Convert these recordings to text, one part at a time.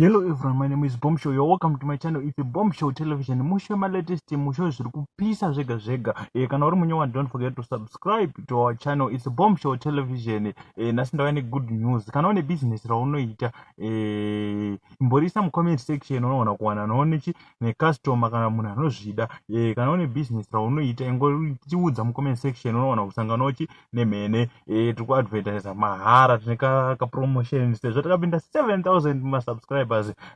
Hello everyone, my name is Bomb Show. You're welcome to my channel. It's a Bomb Show Television. Musho ma latest, musho zviri kupisa zvega zvega. Kana uri munyowa, don't forget to subscribe to our channel. It's a Bomb Show Television. Nhasi ndauya ne good news. Kana une business raunoita, imborisa mu comment section, unoona kuwana noone ne customer kana munhu anozvida. Kana une business raunoita, ingotiudza mu comment section, unoona kusangana chi nemhene. Tiri kuadvertisa mahara, tine ka promotion sezvo takapinda 7000 ma subscribers.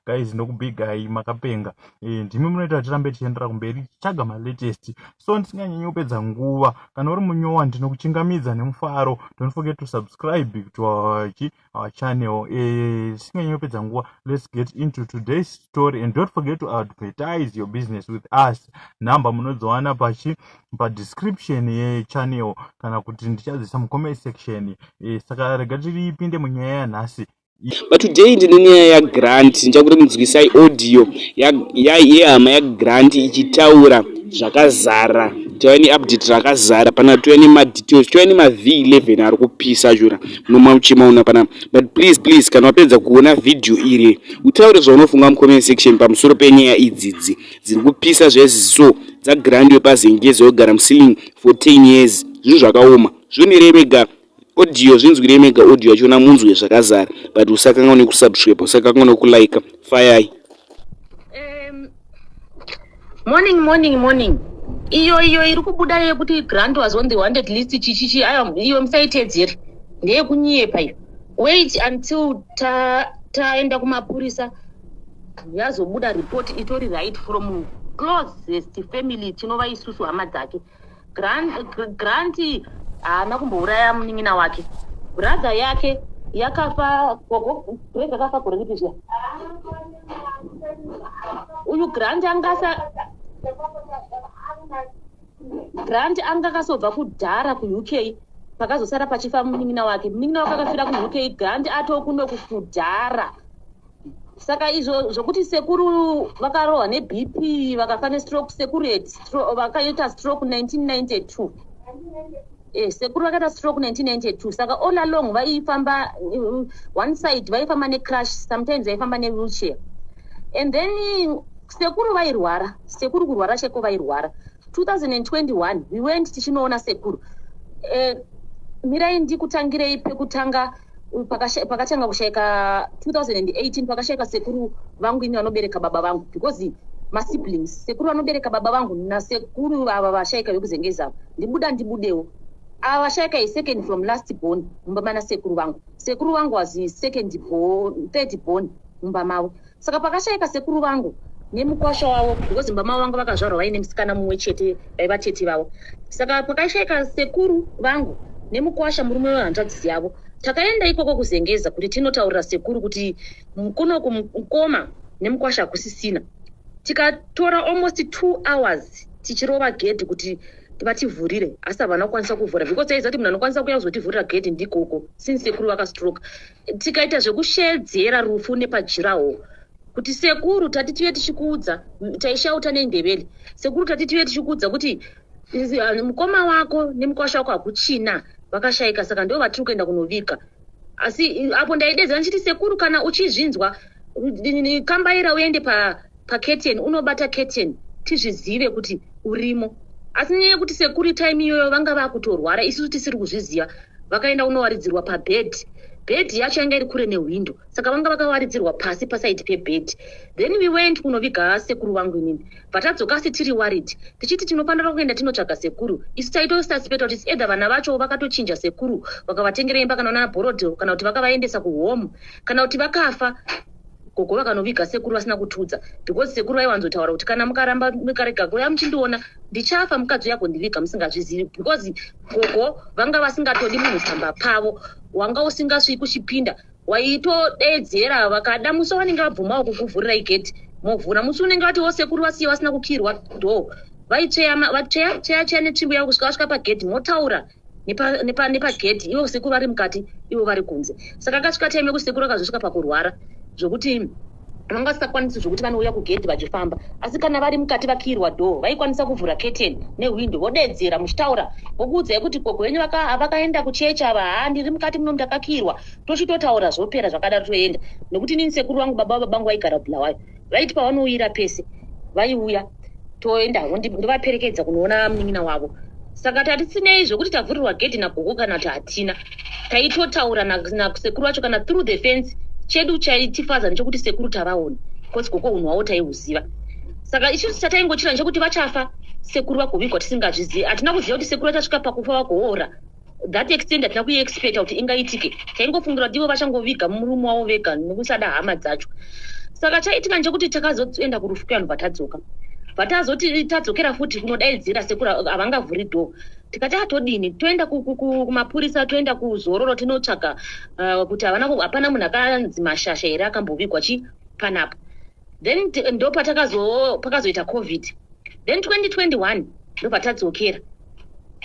Guys, ndokubigai, makapenga. Ndimi munoita tirambe tichiendera kumberi tichitsvaga ma latest. So ndisinganyanyi kupedza nguva, kana uri munyowa, ndinokuchingamidza nemufaro. Don't forget to subscribe to our channel. Tisinganyanyi kupedza nguva, let's get into today's story and don't forget to advertise your business with us. Nhamba munodziwana pachi pa description ye channel kana kuti ndichadzisa mu comment section. Saka rega tiripinde munyaya yanhasi. But today ndine nyaya yaGrant. Ndichakuti munzwisai audio yehama yaGrant ichitaura zvakazara. Tauya ne update rakazara pana, touya nema details, touya nema V11 ari kupisa achona munomachimaona pana. But please, please, kana wapedza kuona vhidhiyo iri, utaure zvaunofunga mu comment section pamusoro penyaya idzidzi dziri kupisa zvezi. So dzaGrant wepaZengeza wegara mu ceiling for 10 years, zvinhu zvakaoma. Zvionerei mega audio, zvinzwirei mega audio yachona, munzwe zvakazara. But usakanganwa nekusubscribe, usakanganwa nekulike. Fayai. Morning, morning, morning. Iyo iri kubuda yekuti Grant was on the wanted list, chichichi, ayo iyo musaitedzere, ndeyekunyepa iyo. Wait until taenda kumapurisa, yazobuda report itori right from closest family, tinova isusu hama dzake. Grant haana kumbouraya munin'ina wake. Brother yake yakafa. Gogo, Grace akafa gore ripi zviya? Uyu Grant angasa Grant anga akasobva kudhara kuUK, pakazosara pachifa munin'ina wake. Munin'ina wake akafira kuUK, Grant atokunoku kudhara. Saka izvo zvokuti sekuru vakarohwa neBP, vakafa ne stroke, sekuru vakaita stroke 1992. Sekuru vakaita stroke 1992. Saka all along vaifamba one side, vaifamba ne crutch, sometimes vaifamba ne wheelchair. And then sekuru vairwara, sekuru kurwara cheko vairwara. 2021 we went tichinoona sekuru. Mirai ndikutangirei pekutanga. Pakatanga kushayika 2018, pakashayika sekuru vangu ini vanobereka baba vangu, because ma siblings, sekuru vanobereka baba vangu nasekuru ava vashayika vekuZengeza, ndibuda ndibudewo, ava vashayika i second from last born mumba mana sekuru vangu. Sekuru vangu was second born, third born mumba mavo. Saka pakashayika sekuru vangu nemukwasha wavo, because mumba mavo vanga vakazvarwa vaine musikana mumwe chete vaiva tete vavo. Saka pakashayika sekuru vangu nemukwasha, murume wehanzvadzi yavo, takaenda ikoko kuZengeza kuti tinotaurira sekuru kuti kunoku mukoma nemukwasha hakusisina. Tikatora almost 2 hours tichirova gedhi kuti vativhurire, asi havana kukwanisa kuvhura, because taiziva kuti munhu anokwanisa kuuya kuzotivhurira gedhi ndikoko, since sekuru vakastroke. Tikaita zvekushedzera rufu nepajiraho kuti, "Sekuru, tati tive tichikuudza." Taishauta neNdebele. "Sekuru, tati tive tichikuudza kuti mukoma wako nemukwasha wako hakuchina, vakashayika, saka ndo vatiri kuenda kunoviga." Asi apo ndaidedzera ndichiti, "Sekuru, kana uchizvinzwa, kambaira uende paketeni, unobata keteni, tizvizive kuti urimo." Asi nyaya yekuti sekuru time iyoyo vanga vakutorwara, isusu tisiri kuzviziva, vakaenda kunowaridzirwa pabhedhi. Bhedhi yacho yanga iri kure nehwindo, saka vanga vakawaridzirwa pasi pa side pebhedhi. Then we went kunoviga sekuru vangu inini. Vatadzoka, asi tiri worried, tichiti tinofanira kuenda tinotsvaga sekuru. Isu taitosuspecta kuti either vana vacho vakatochinja sekuru, vakavatengera imba kana vana Borrowdale, kana kuti vakavaendesa ku home, kana kuti vakafa, gogo vakanoviga sekuru vasina kutudza, because sekuru vaiwanzotaura kuti, "Kana mukaramba mukarega kuuya muchindiona, ndichafa, mukadzi uya agondiviga musingazvizivi," because gogo vanga vasingatodi munhu pamba pavo, wanga usingasviki kuchipinda, waitodedzera. Vakada musi wavanenge vabvumawo kukuvhurirai gedhi, movhura. Musi unenge vatiwo sekuru vasiye vasina kukirwa door, vaitsveya, vatsveya tsveya tsveya netsvimbo yavo kusvika vasvika pagedhi, motaura nepagedhi, ivo sekuru vari mukati, ivo vari kunze. Saka akasvika time yekuti sekuru akazosvika pakurwara zvokuti Vanga vasingakwanisi zvokuti vanouya kugedhi vachifamba, asi kana vari mukati vakiirwa door, vaikwanisa kuvhura curtain nehwindo vodeedzera muchitaura, vokuudzai kuti gogo venyu vakaenda kuchechi ava, haa ndiri mukati muno ndakakiirwa, tochitotaura zvopera zvakadaro toenda. Nokuti inini sekuru vangu baba vababa vangu vaigara kuBulawayo, vaiti pavanouyira pese vaiuya toenda ndovaperekedza kunoona munin'ina wavo. Saka tatisinei zvekuti tavhurirwa gedhi nagogo kana kuti hatina, taitotaura nasekuru vacho kana through the fence. Chedu chaitifadza ndechekuti sekuru tavaona, because gogo hunhu hwavo taihuziva. Saka isusu chataingochira ndechekuti vachafa sekuru vagovigwa tisingazvizivi. Hatina kuziva kuti sekuru vachasvika pakufa vagoora that extent, hatina kuiexpecta kuti ingaitike. Taingofungira kuti ivo vachangoviga murume wavo vega nekusada hama dzacho. Saka chaitika ndechekuti takazoenda kurufu kuyanhu, bvatadzoka, bvatazoti tadzokera futi kunodaidzira sekuru, havangavhuri door. Tikati atodini, toenda kumapurisa, toenda kuzororo tinotsvaga kuti hapana munhu akanzi Mashasha here akambovigwa chi panapa. Then ndo pakazoita COVID. Then 2021 ndopatadzokera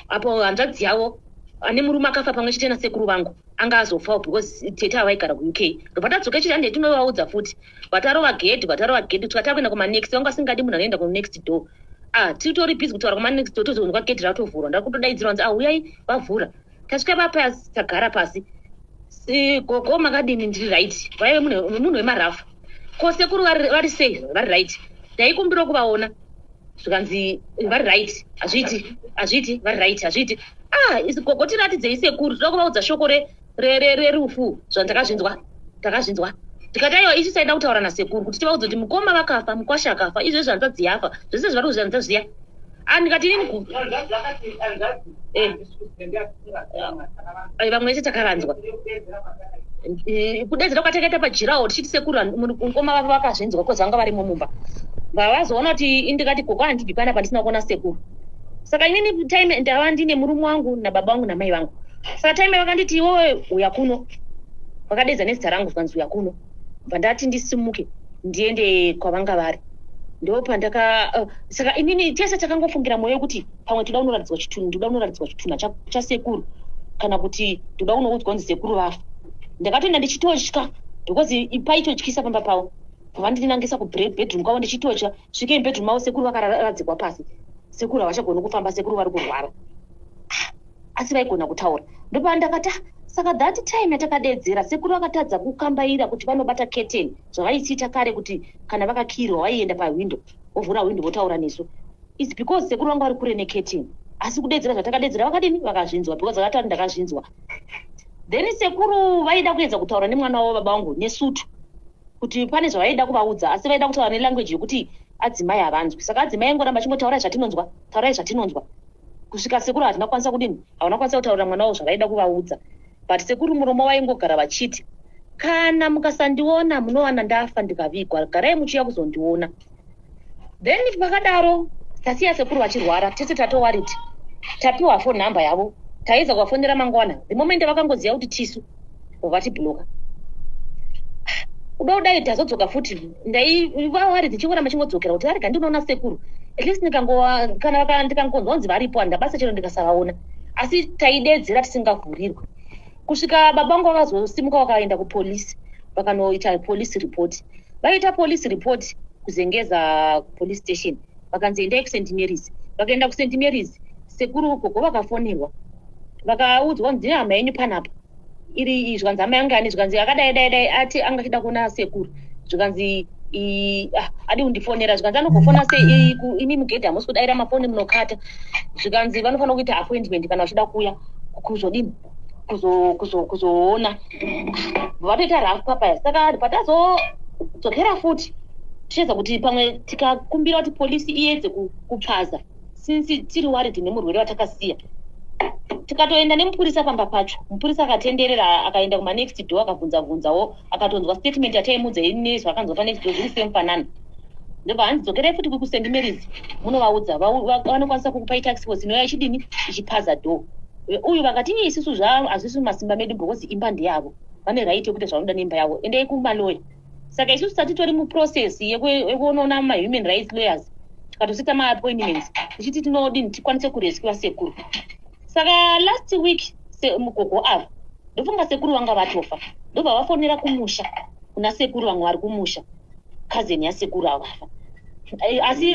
apo hanzvadzi yavo ane murume akafa pamwe chete nasekuru vangu anga azofawo, because tete avaigara kuUK. Ndopatadzoka chiti handei tinovaudza futi. Vatarova gedhi, vatarova gedhi, tikati takuenda kumanext, vanga vasingadi munhu anoenda kunext door. Ah, titori busy kutaura kumanext door, tozonzwa gedhi ratovhurwa. Ndakutodaidzirwa nzi, ah, uyai. Vavhura, tasvika papasi, tagara pasi. Gogo makadini? Ndiri right. Vaive munhu wemarafu. Ko sekuru vari sei? Vari right. Ndaikumbira kuvaona. Zvikanzi vari right, hazviiti, hazviiti, vari right, hazviiti. Ah, isi gogo, tiratidzei sekuru, toda kuvaudza shoko rerufu. Zvandakazvinzwa, takazvinzwa. Tikati aiwa, isu taida kutaura nasekuru kuti tivaudze kuti mukoma vakafa, mukwasha akafa, izvezvi hanzvadzi yafa, zvese zvari kuzvihanza zviya. Ah, ndikati inini vamwe vese takavanzwa. Kudedzera kwatakaita pajirawo tichiti sekuru mukoma vavo vakazvinzwa, kozi vanga varimo mumba. Vavazoona kuti indikati gogo, handibvi panapa ndisina kuona sekuru. Saka inini time ndava ndine murume wangu nababa vangu namai vangu. Saka time vakanditi, iwewe uya kuno, vakadedza nezita rangu, zvikanzi uya kuno. Bva ndati ndisimuke ndiende kwavanga vari. Ndopandaka saka inini tese takangofungira mwoyo wekuti pamwe toda kunoratidzwa chitunhu, ndoda kunoratidzwa chitunha chasekuru, kana kuti ndoda kunoudzwa kunzi sekuru vafa. Ndakatoenda ndichitotya because paitotyisa pamba pavo. Vandinangisa kubedroom kwavo ndichitotya. Svikei mubedroom mavo, sekuru vakaradzikwa pasi. Sekuru havachagoni kufamba, sekuru vari kurwara, asi vaigona kutaura. Ndopandakati, "Ah, saka that time yatakadedzera sekuru vakatadza kukambaira kuti vanobata curtain zvavaisiita kare, kuti kana vakakirwa vaienda pahwindo vovhura hwindo votaura nesu, is because sekuru vanga vari kure necurtain, asi kudedzera zvatakadedzera vakadini, vakazvinzwa, because vakataura ndakazvinzwa." Then sekuru vaida kuedza kutaura nemwana wavo baba vangu nesutu kuti pane zvavaida kuvaudza, asi vaida kutaura nelanguage yekuti adzimai havanzwi. Saka adzimai aingoramba achingotaurai zvatinonzwa, taurai zvatinonzwa, kusvika sekuru hatina kukwanisa kudini, havana kukwanisa kutaurira mwana wavo zvavaida kuvaudza. But sekuru muromo vaingogara vachiti, kana mukasandiona munowana ndafa ndikavigwa, garai muchiuya kuzondiona. Then pakadaro tasiya sekuru vachirwara, tese tatowariti tapiwa phone number yavo, taiedza kuvafonera mangwana. The moment vakangoziva kuti tisu, vatibloka. Kuda kudai tazodzoka futi, ndaivawaridzi ndichingoramba chingodzokera kuti arega ndinoona sekuru at least kana ndikangonzwa kunzi varipo, handabasa chero ndikasavaona. Asi taidedzera tisingavhurirwe kusvika baba vangu vakazosimuka vakaenda kupolisi, vakanoita police report. Vaita police report kuZengeza police station, vakanzi endai kuSt Marys. Vakaenda kuSt Marys, sekuru gogo vakafonerwa, vakaudzwa kunzi ndine hama yenyu panapa iri. Zvikanzi hama yangu ani? Zvikanzi akadai dai dai, ati anga achida kuona sekuru. Zvikanzi ah, adi kundifonera. Zvikanzi anogofona sei? Imi mugedhi hamusi kudaira mafoni, munokata. Zvikanzi vanofanira kuita appointment kana vachida kuuya kuzodini, kuzoona. Vatoita rafu papaya. Saka patazodzokera futi tichiedza kuti pamwe tikakumbira kuti polisi iedze kupaza, since tiri worried nemurwere watakasiya, tikatoenda nemupurisa pamba pacho. Mupurisa akatenderera, akaenda kumanext door, akabvunza bvunzawo, akatonzwa statement yataimudza nezvaakanzwa panext door zviri semufanana. Ndobva hanzi dzokerai futi kuSt Marys munovaudza, vanokwanisa kukupai task force inouya ichidini, ichipaza door uyu. Vakati iye isusu hazvisi mumasimba medu because imba ndeyavo, vane right yekuita zvavanoda neimba yavo, endai kumaloya. Saka isusu tati tori muprocess yekuonoona mahuman rights lawyers, tikatoseta maappointments tichiti tinodini tikwanise kurescuwa sekuru. Saka last week mugogo ava, ndofunga sekuru vanga vatofa, ndobva vafonera kumusha kuna sekuru vamwe vari kumusha. Cousin yasekuru ava vafa. Asi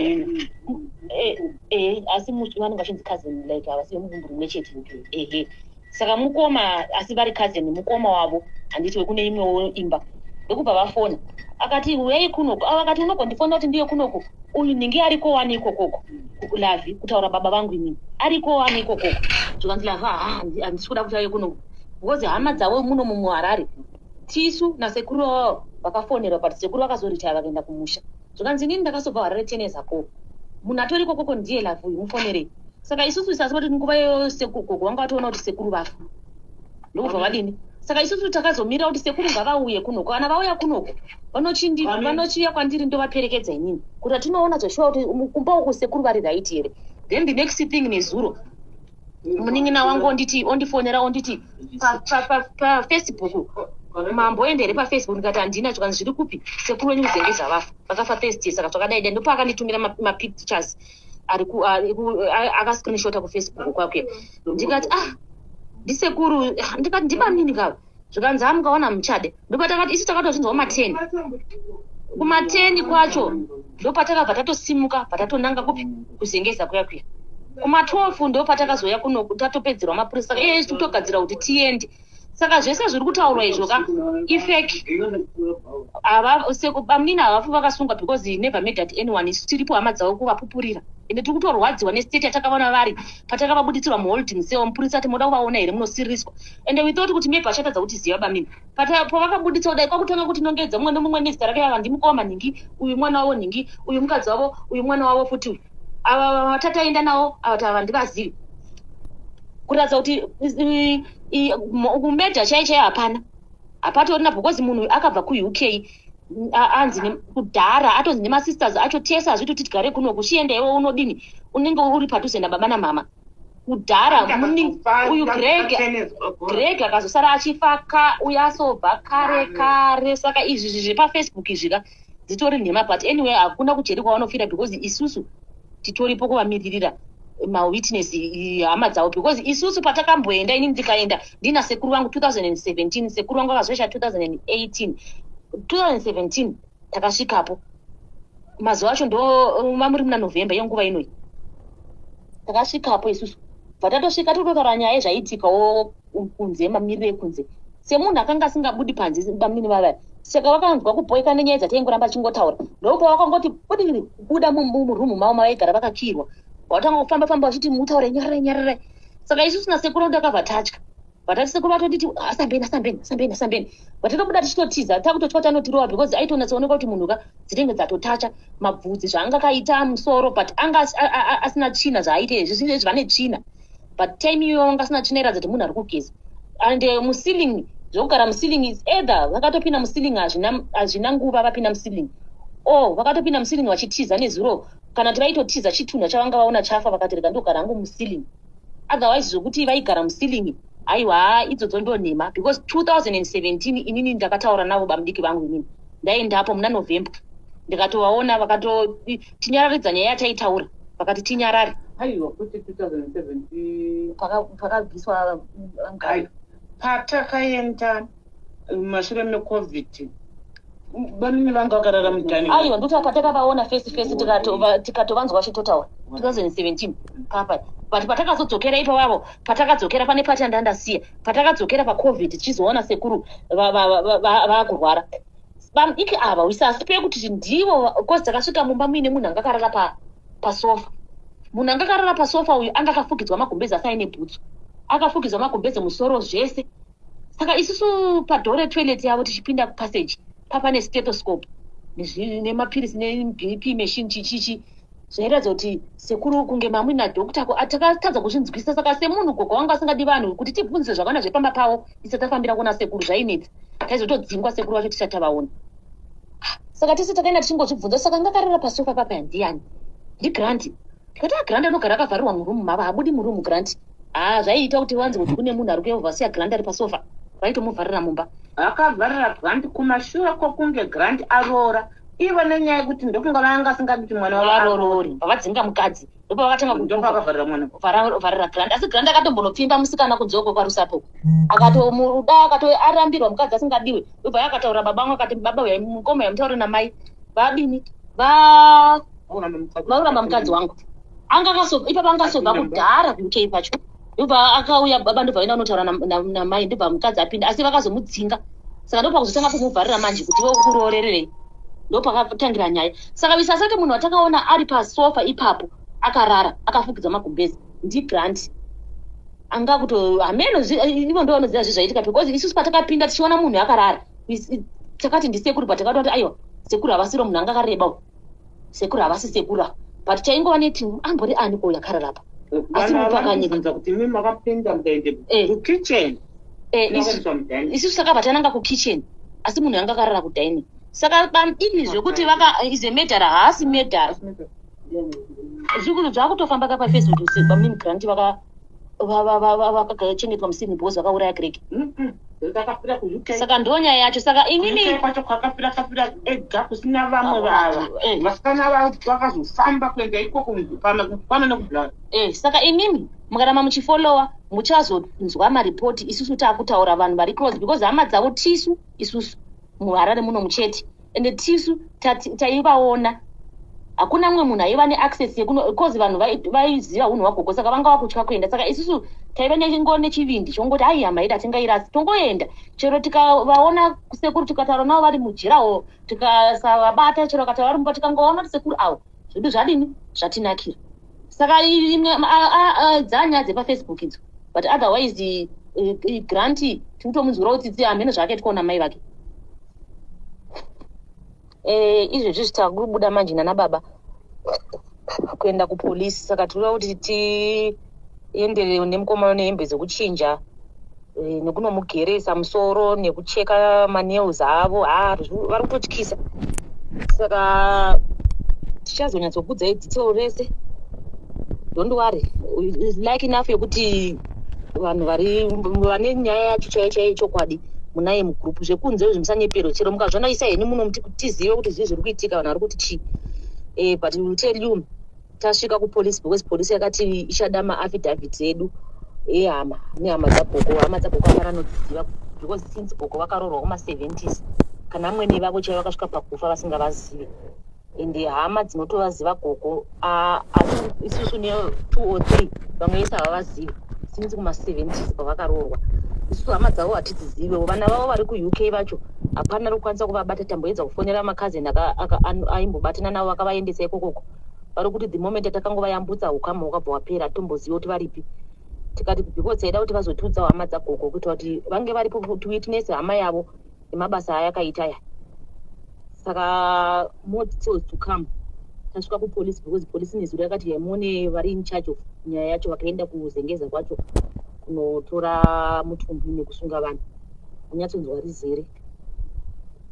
asi vanenge vachinzi cousin, like havasi vemudumbu rimwe chete, ehe. Saka mukoma, asi vari cousin, mukoma wavo, handiti, wekune imwewo imba. Ndokubva vafona, akati uyai kunoko. Ava akati unogondifonera kuti ndiye kunoko, uyu nhingi ariko wani ikokoko. Lavhi kutaura baba vangu inini ariko wani ikokoko. Zvikanzi Lavhi, ha, handisi kuda kuti auye kunoko because hama dzavo muno mumuHarare tisu nasekuru vavo vakafonerwa, but sekuru vakazoritaya vakaenda kumusha. Zvikanzi inini ndakasobva Harare 10 years ago, munhu atori ikokoko ndiye Lavhi uyu, mufonerei. Saka isusu isasi kuti nguva iyoyo gogo vanga vatoona kuti sekuru vafa, ndokubva vadini. Saka isusu takazomirira kuti sekuru ngavauye kunoko. Kana vauya kunoko, vanochiuya kwandiri, ndovaperekedza inini kuti atinoona zveshuwa kuti kumba uku sekuru vari right here. Then the next thing, nezuro munin'ina wangu onditi, ondifonera, onditi paFacebook mamboenda here paFacebook? Ndikati handina. Zvikanzi zviri kupi? Sekuru wenyu kuZengeza vafa, vakafa Thursday. Saka zvakadai dai ndopaakanditumira mapictures ari akascreenshota kuFacebook kwake. Ndikati, ah, ndisekuru. Ndikati ndibamini kava. Zvikanzi ha, mukaona muchade. Ndopatakati isu takatozvinzwa kuma-10, kuma-10 kwacho ndopatakabva tatosimuka, bva tatonanga kupi? KuZengeza kuya kuya. Kuma-12 ndopatakazoya kuno, tatopedzerwa mapurisa. Saka iye totogadzira kuti tiende. Saka zvese zviri kutaurwa izvo ka ifake. Bamunini havafi vakasungwa because he never murdered anyone. Isu tiripo hama dzavo kuvapupurira, ende tiri kutorwadziwa nestate yatakavaona vari patakavabuditsirwa muholding cell. Mupurisa ati moda kuvaona here, munosiririswa. Ende we thought kuti maybe vachatadza kutiziva bamini. Pavakabuditsa kudai, kwakutanga kuti nongedza mumwe nemumwe nezita rake. Ava ndimukoma nhingi, uyu mwana wavo nhingi, uyu mukadzi wavo, uyu mwana wavo futi uyu. Ava vatataenda navo ava tava handivazivi, kuratidza kuti kumurder chai chai hapana, hapatorina, because munhu akabva kuUK anzi kudhara atonzi nemasisters acho tese hazviti kuti tigare kuno kuchienda iwe unodini, unenge uri padhuze nababa namama kudhara. Uyu Greg akazosara achifa ka uyu asobva kare kare. Saka izvi zvepaFacebook izvi ka dzitori nhema. But anyway, hakuna kujeri kwavanofira because isusu titoripo kuvamiririra, mawitness, hama dzavo, because isusu patakamboenda, inini ndikaenda ndina sekuru vangu 2017, sekuru vangu vakazoisha 2018. 2017 takasvikapo, mazuva acho ndo mamuri muna November yenguva inoi takasvikapo isusu. Bva tatosvika, tototaura nyaya yezvaitikawo kunze, mamiriro ekunze, semunhu akanga asingabudi panze bamunini vavaya. Saka vakanzwa kubhoika nenyaya dzataingoramba achingotaura. Ndopavakangoti budiri kubuda murumu mavo mavaigara vakakirwa, vatanga kufamba famba vachiti mutaure, nyararai, nyararai. Saka isusu nasekuru takabva tatya, vatati sekuru vatotiti asambeni, asambeni, asambeni, asambeni. Vatatobuda tichitotiza, takutotya kuti anotirova because aitonatsooneka kuti munhu ka dzinenge dzatotacha mabvudzi zvaanga kaita musoro, but anga asina tsvina zvaaite izvi zvinezvi vane tsvina, but time iyoyo anga asina tsvina iratidza kuti munhu ari kugeza. And muceiling, zvokugara muceiling is either vakatopinda muceiling, hazvina nguva vapinda muceiling, or vakatopinda muceiling vachitiza nezuro, kana kuti vaitotiza chitunha chavanga vaona chafa, vakati rega ndogara hangu muceiling. Otherwise zvokuti vaigara muceiling, aiwa, idzodzo ndo nhema, because 2017 inini ndakataura navo bamudiki vangu. Inini ndaendapo muna November, ndikatovaona, vakatotinyararidza nyaya yataitaura, vakati tinyarare. Aiwa, kuti 2017? Pakabviswa Mugabe. Patakaenda mashure meCovid, vanini vanga vakarara mudhani. Aiwa, ndoti patakavaona face face, tikatovanzwa vachitotaura 2017 papa. But patakazodzokera ipavavo, patakadzokera pane pati yandandasiya, patakadzokera paCovid tichizoona sekuru vaakurwara, bamudiki ava wisaspe kuti ndivo, cause takasvika mumba muine munhu anga akarara pasofa. Munhu anga akarara pasofa uyu anga akafukidzwa magumbezi, asi aine bhutsu, akafukidzwa magumbezi, musoro, zvese. Saka isusu padoor retoilet yavo, tichipinda kupassage, papane stethoscope nemapirisi neBP machine, chichichi, zvairatidza kuti sekuru kunge mamwe nadoctor. Takatadza kuzvinzwisisa. Saka semunhu gogo wangu asingadi vanhu kuti tibvunze zvakawanda zvepamba pavo, isati tafambira kuona sekuru zvainetsa, taizotodzingwa sekuru vacho tisati tavaona. Saka tese takaenda tichingozvibvunza, saka angakarara pasofa papa ndiani? NdiGrant. Tikati aGrant anogara akavharirwa murumu mava, habudi murumu Grant. Ha, zvaiita kuti vanzi kuti kune munhu ari kuya vasiya Grant ari pasofa, vaitomuvharira mumba. Akavharira Grant kumashure kwokunge Grant aroora ivo, nenyaya yekuti ndokunga vanga asingadi kuti mwana wavo aroore, vavadzinga mukadzi, ndopavakatanga Ndopakavharira mwana. kuvharira Grant. Asi Grant akatombonopfimba musikana kunze uko kwaRusapo, akatomuda, akato arambirwa mukadzi asingadiwe. Ndobva akataura baba vangu, akati baba uya mukoma yamutaure namai. Vadini va vakuramba mukadzi wangu. Anga akasobva ipapa, anga asobva kudhara kuUK pacho. Ndobva akauya baba, ndobva vaenda kunotaura namai, ndobva mukadzi apinda, asi vakazomudzinga. Saka ndopakuzotanga kumuvharira manje kuti iwe kuroorererei. Ndopakatangira nyaya. Saka visasati munhu watakaona ari pasofa ipapo akarara akafukidza magumbezi ndiGrant. Anga kuto hameno, ivo ndo vanoziva zvezvaitika, because isusu patakapinda tichiona munhu akarara, takati ndisekuru, but takatoa kuti aiwa, sekuru havasiro, munhu anga akareba uyu. Sekuru havasi sekuru ava, but taingova neti ambori ani ko yakarara pa asi mupakanyika. Vanobvunza kuti imi makapinda mukaende kukitchen? Isusu takabva tananga kukitchen, asi munhu anga akarara kudining. Saka bamdini zvekuti vaka is a murderer, haasi murderer. Zvikuru zvakutofamba ka paFacebook, bamnini Grant vakachengetwa musini because vakauraya Greg. Takafira kuUK. Saka ndo nyaya yacho. Saka imimi UK kwacho kwakafira, kafira ega kusina vamwe vava. Vasikana vakazofamba kuenda ikoko pano nekubulawayo. Saka imimi mukaramba muchifollowa, muchazonzwa maripoti. Isusu taakutaura vanhu vari close, because hama dzavo tisu isusu muHarare muno muchete, ende tisu taivaona. Hakuna mumwe munhu aiva neaccess yekuno, because vanhu vaiziva unhu hwagogo, saka vanga vakutya kuenda. Saka isusu taiva nechivindi chongoti ai, hama yedu hatingairasi, tongoenda. Chero tikavaona sekuru, tikataura navo vari mujirawo, tikasavabata, chero vakataura vari mumba, tikangoona kuti sekuru avo, zvedu zvadini, zvatinakira. Saka imwe dzanyaya dzepaFacebook idzo, but otherwise Grant tinotomunzwirawo tsitsi, hameno zvaakaitwawo namai vake. Izvezvi zvitakubuda manje nana baba kuenda kupolisi. Saka tinoda kuti tiendere nemukomana nehembe dzekuchinja, nekunomugeresa musoro nekucheka manails avo. Ha, vari kutotyisa. Saka tichazonyatsokudzai detail rese, don't worry. Is like enough yekuti vanhu vari vane nyaya yacho chaiyo chaiyo, chokwadi munaye mugroup. Zvekunze izvi musanyepero, chero mukazviona isai henyu muno muti tizive kuti zvii zviri kuitika, vanhu vari kuti chii. But we will tell you tasvika kupolice, because polisi yakati ichada maaffidavits edu ehama nehama dzagogo. Hama dzagogo hapana anodziziva, because since gogo vakaroorwa kuma-70s, kana amwene vavo chaivo vakasvika pakufa vasingavazivi. Ende hama dzinotovaziva gogo, asi isusu ne2 or 3, vamwe vese havavazivi since kuma-70s pavakaroorwa. Isusu hama dzavo hatidzizivewo. Vana vavo vari kuUK vacho hapana ari kukwanisa kuvabata. Tamboedza kufonera makazini aimbobatana navo akavaendesa ikokoko, vari kuti the moment atakangovayambutsa, ukama hwakabva hwapera, hatomboziva kuti varipi. Tikati because taida kuti vazotiudzawo hama dzagogo, kuitira kuti vange varipo to witness hama yavo nemabasa ayakaita aya. Saka more details to come tasvika kupolice, because polisi nezuro yakati yaimone vari in charge of nyaya yacho vakaenda kuZengeza kwacho kunotora mutumbi nekusunga vanhu. Unyatsonzwa rizere,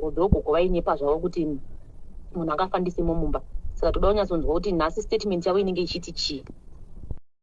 although gogo vainyepa zvavo kuti munhu angafandisemo mumba. Saka toda kunyatsonzwa kuti nhasi statement yavo inenge ichiti chii.